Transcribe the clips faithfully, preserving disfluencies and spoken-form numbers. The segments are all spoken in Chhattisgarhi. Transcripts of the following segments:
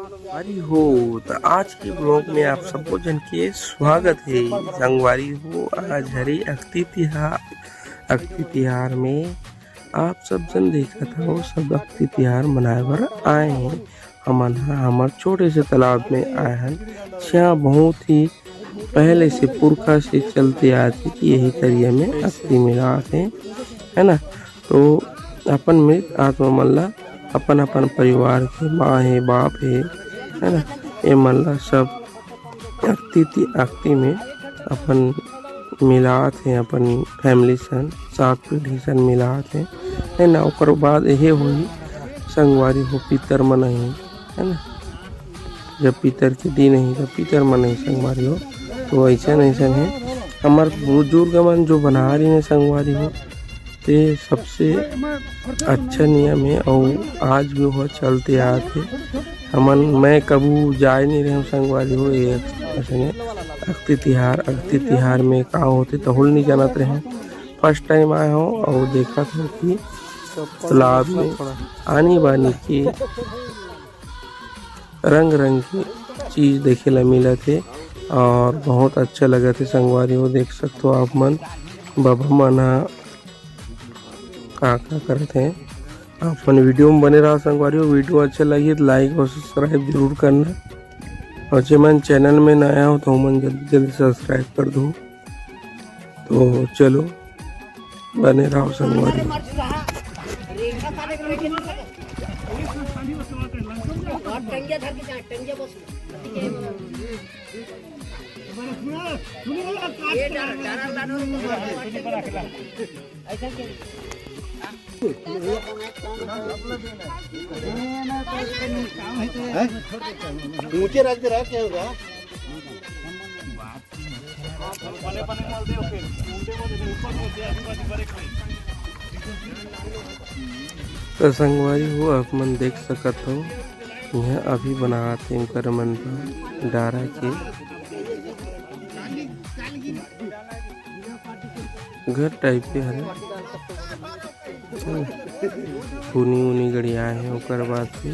संगवारी हो, त आज के vlog में आप सबो झन के स्वागत हे। संगवारी हो, आज हरे अक्ति तिहार। अक्ति तिहार में आप सब झन देखत हव, सब अक्ति तिहार मनाए बर आए हे। हमन ह हमर छोटे से तालाब में आए हन, जहाँ बहुत ही पहले से पुरखा से चलते आत हे कि यही तरिया में अक्ति मिलात हे, है ना। तो अपन मृत आत्मा मन ला, अपन अपन परिवार के माँ हे, बाप हे, है ना, ये मन ला सब अक्ति ति-, अक्ति में अपन मिलात हे, अपन family सन, सात पीढ़ी सन मिलात हे, है ना। ओकर बाद एहे होही संगवारी हो, पितर मनई, है ना। जब पितर के दिन ही, तब पितर मनई संगवारी हो। तो ऐसन ऐसन हे, हमर बुजुर्ग मन जो बना रही हे संगवारी हो, ते सबसे अच्छा नियम हे। और आज भी वो चलते आत हे। हमन, मैं कभू जाए नहीं रहे संगवारी हो, ये ऐसे अक्ति तिहार, अक्ति तिहार में का होथे, तहूँ ल नहीं जानत रहे। First time आए हो और देखत हो कि तालाब में आनी बानी के रंग रंग के चीज देखे ला मिलत हे और बहुत अच्छा लगत हे संगवारी हो। देख सकत हो आप मन, बाबा मन ह का का करत हे। आप मन video में बने रहा संगवारी हो। Video अच्छा लगी तो like और subscribe जरूर करना, और जे मन channel में नया हो तो मन जल्दी जल्दी subscribe कर दो। तो चलो, बने रहो संगवारी। ऊंचे राज के रहा क्या होगा? तो संगवारी हो, आप मन देख सकत हो, यहाँ अभी बनात हे उनकर मन का डारा के घर type के हरे। फूनी उनी गड़िया हे, ओकर बाद से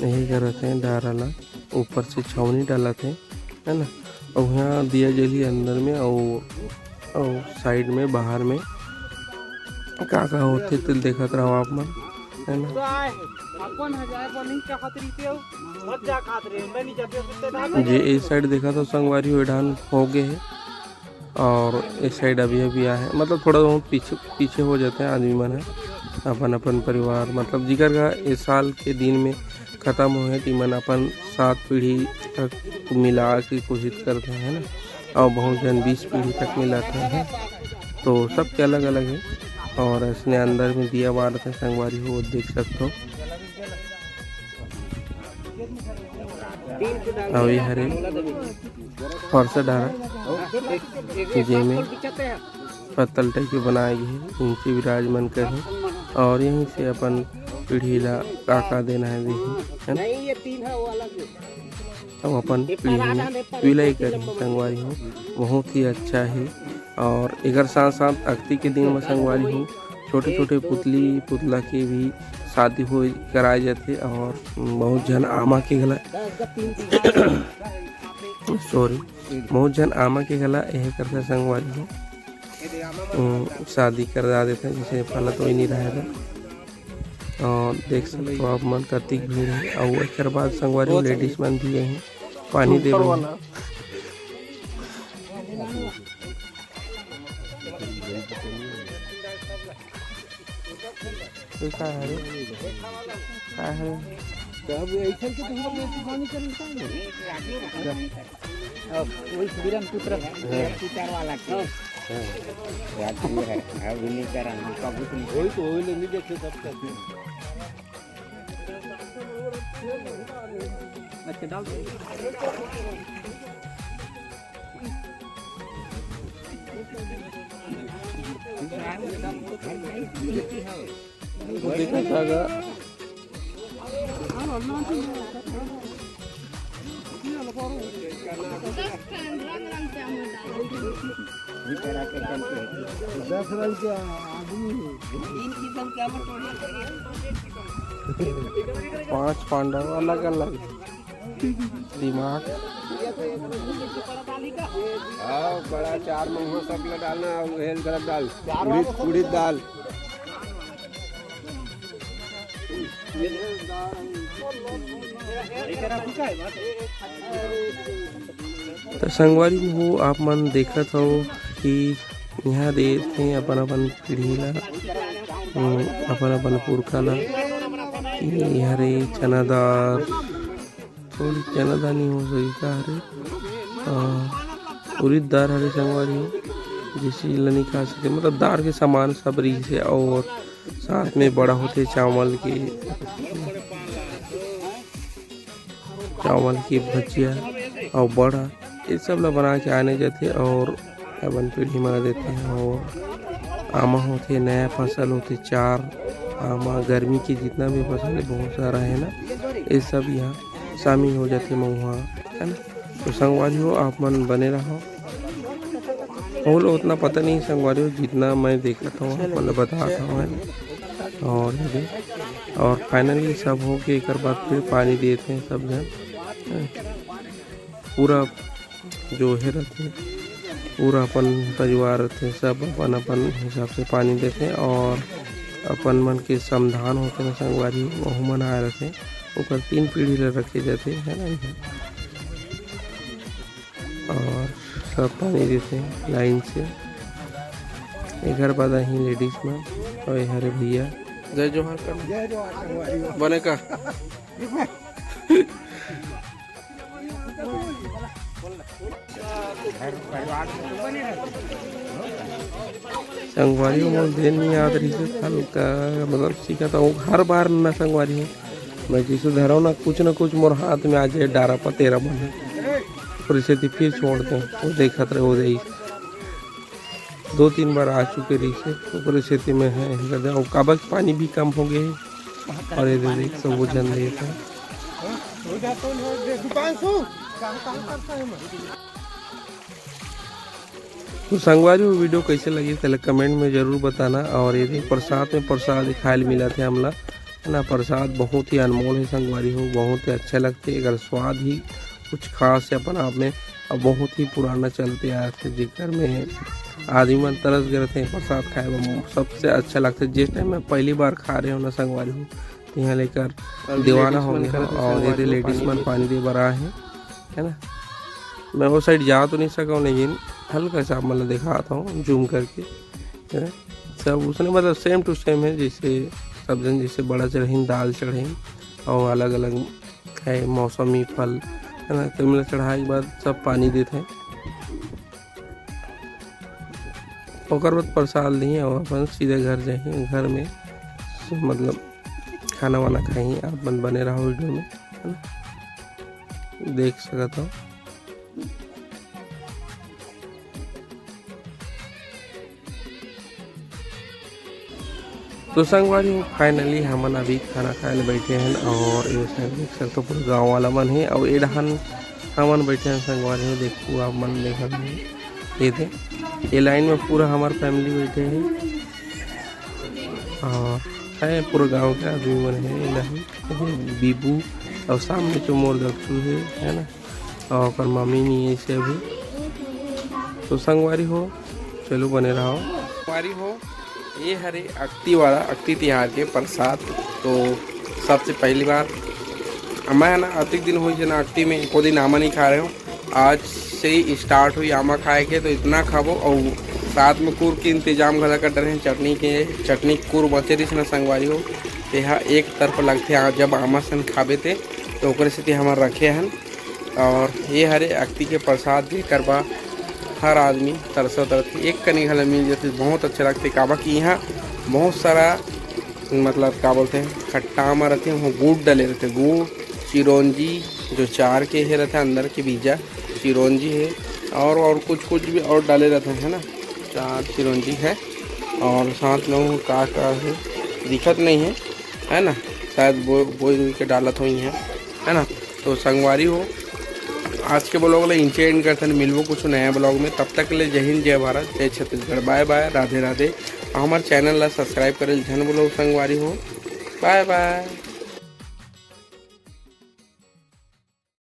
यही करत हे, डारा ला ऊपर से छावनी डालत हे, है ना। और यहाँ दिया जली अंदर में, और, और side में, बाहर में का का होथे, तो देखत रहो आप मन, है ना। अपन हजार पर नहीं चाहत रहिते हो, मत जा खात रहे, मैं नहीं जाते हो, कितने दाम जे ए side देखत हो संगवारी हो, ए डाहन हो गए हे। और इस side अभी अभी आए हैं, मतलब थोड़ा बहुत पीछे पीछे हो जाते हैं आदमी मन है, अपन अपन परिवार, मतलब जिकर का इस साल के दिन में खत्म हुए हैं, तिमन अपन सात पीढ़ी तक मिला के कोशिश करते हैं ना, और बहुत जन बीस पीढ़ी तक मिलाते हैं, तो सबके अलग अलग है। और इसने अंदर में दिया बारत हे संगवारी हो, देख सकते हो। अउ ये हरे फरसा डारा, जेमे पत्तल type के बनाए गे हे, इनसे विराजमान करही और यहीं से अपन पीढ़ी ला का का देना है देही, है ना। अब अपन पीढ़ी में विलय करही संगवारी हो, बहुत ही अच्छा है। और एकर साथ साथ अक्ति के दिन में संगवारी हो, छोटे छोटे पुतली पुतला के भी शादी हो कराए जाथे और बहुत झन आमा के घला sorry, बहुत झन आमा के घला यह करथे संगवारी हो, उम, शादी करा देथे, जैसे पहला तो ही नहीं रहे था। और देख सकते हो आप मन कतिक भीड़ है। और एक बाद संगवारी ladies मन भी है, पानी दे रहे हैं। ये का है रे? का है? तो अब ऐसे के तो हम लोग पानी कर लेते हैं। अब वही बिरमपुत्र, हाँ। दो चार वाला के। हाँ। याद नहीं है, अभी नहीं करा, हम कबूत नहीं। वही तो, वही ले नहीं देखे सब करते हैं। अच्छा, डाल दो। देखा जाएगा। दस रंग के आदमी। तीन किस्म के आम तोड़िए। पांच पांडव अलग अलग दिमाग। हाँ, बड़ा चार मंगवा सब ला डालना, और हेल गलत डाल, उड़ीद, उड़ीद दाल। तो संगवारी हो, आप मन देखत हो कि यहाँ देत हे अपन अपन पीढ़ी ला, अपन अपन पुरखा ला, कि हरे चना दार, थोड़ी चना दानी हो सही का हरे, उड़ीद दार हरे संगवारी हो, जैसे ला नहीं खा सकते, मतलब दार के सामान सब रही से, और साथ में बड़ा होते चावल के, चावल की भजिया और बड़ा, ये सब ला बना के आने जाते और अपन पीढ़ी में देते हैं। और आमा होते, नया फसल होते, चार आमा, गर्मी के जितना भी फसल है बहुत सारा है ना, ये सब यहाँ शामिल हो जाते मउहा, है ना। तो संगवारी हो, आप मन बने रहो। मोला उतना पता नहीं संगवारी हो, जितना मैं देखा था वहाँ मतलब बता था मैं। और ये दे, और finally सब हो के एक बार फिर पानी देते हैं सब जन। पूरा जो है रहते, पूरा अपन परिवार रहते, सब अपन अपन हिसाब से पानी देते। और अपन मन के समाधान होते हैं संगवारी, वहू मन आए रहते, ओकर तीन पीढ़ी ला रखे जाते, है ना। और सब पानी देते हैं लाइन से। एकर बाद आही लेडीज मन और ये हरे भैया। जय जोहार कर। बने का? संगवारी हो, मोर देर नहीं याद रही से हल्का, मतलब सीखा था वो हर बार ना संगवारी हो। मैं जैसे धरो ना, कुछ ना कुछ मोर हाथ में आ जाए, डारा पतेरा बने, और इसे ती फिर छोड़ दे, वो देखत रहे, वो दे। दो तीन बार आ चुके रही से, ओकरे सेती में है, इधर जाओ, काबर पानी भी कम हो गए है। और ये दे देख, सब वो जन देत है। तो संगवारी हो, वीडियो कैसे लगी, पहले कमेंट में जरूर बताना। और ये देख, प्रसाद में प्रसाद खाए मिला थे हमला, है ना। प्रसाद बहुत ही अनमोल है संगवारी हो, बहुत ही अच्छा लगते, एकर स्वाद ही कुछ खास है अपन आप में। अब बहुत ही पुराना चलते आ रहे, जेकर में आदमी मन तरस गए थे प्रसाद खाए में, सबसे अच्छा लगते। जिस टाइम मैं पहली बार खा रहे हो ना संगवारी हो, तो यहाँ लेकर दीवाना हो गया। और ये लेडीज मन पानी दे बर आए हैं, है ना। मैं वो साइड जा तो नहीं सका हूँ, लेकिन हल्का सा आप मतलब दिखाता हूँ जूम करके, है ना। सब उसने मतलब सेम टू सेम है, जैसे सब जन जैसे बड़ा चढ़हीन, दाल चढ़हीन और अलग अलग है मौसमी फल, है ना। तो मतलब चढ़ाए के बाद सब पानी देते हैं, ओकर बाद प्रसाद ली और अपन सीधे घर जाही, घर में मतलब खाना वाना खाही। आप मन बने रहो वीडियो में, है ना, देख सकत हो। तो संगवारी हो, finally हमन अभी खाना खाए ले बैठे हैं और ये सब देख सकते हो पूरा गाँव वाला मन है और ये डहान हमन बैठे हैं संगवारी हो। देखो आप मन देखत हो, ये दे, ये लाइन में पूरा हमार फैमिली बैठे है और है पूरा गाँव के आदमी मन है। ये डहान ये बीबू और सामने जो मोर दक्षू है, है ना, और ओकर मम्मी नहीं है इसे अभी। तो संगवारी हो, चलो बने रहो। संगवारी हो, ये हरे अक्ति वाला, अक्ति तिहार के प्रसाद। तो सबसे पहली बार मैं ना अतिक दिन हुई ना अक्ति में एको दिन आमा नहीं खा रहे हो। आज से ही स्टार्ट हुई आमा खाए के, तो इतना खाबो और साथ में कुर के इंतजाम घला कर रहे हैं, चटनी के, चटनी कुर बचे रही ना संगवारी हो, तेहा एक तरफ लगते हैं, जब आमा सन खाबे ते तो ओकरे सेती हमर रखे हन। और ये हरे अक्ति के प्रसाद, जेकर बा हर आदमी तरसत रथे, एक कनी घला मिल जथे, बहुत अच्छा लगथे। काबर कि यहाँ बहुत सारा, मतलब, का बोलथे, खट्टा आमा रथे, वहाँ गुड़ डले रथे, गुड़, चिरौंजी, जो चार के हे रथे अंदर के बीजा, चिरौंजी है और, और कुछ, कुछ भी और डाले रहते हैं ना, चार चिरौंजी है और साथ में वो का, का है, दिखत नहीं है, है ना, शायद बो-, बोई के डालत हुई है, है ना। तो संगवारी हो, आज के ब्लॉग ला इंचे एंड करथन, मिलबो कुछ नया ब्लॉग में। तब तक के लिए जय हिंद, जय भारत, जय छत्तीसगढ़, बाय बाय, राधे राधे। हमारे चैनल ला सब्सक्राइब करे झन बोलो संगवारी हो, बाय बाय।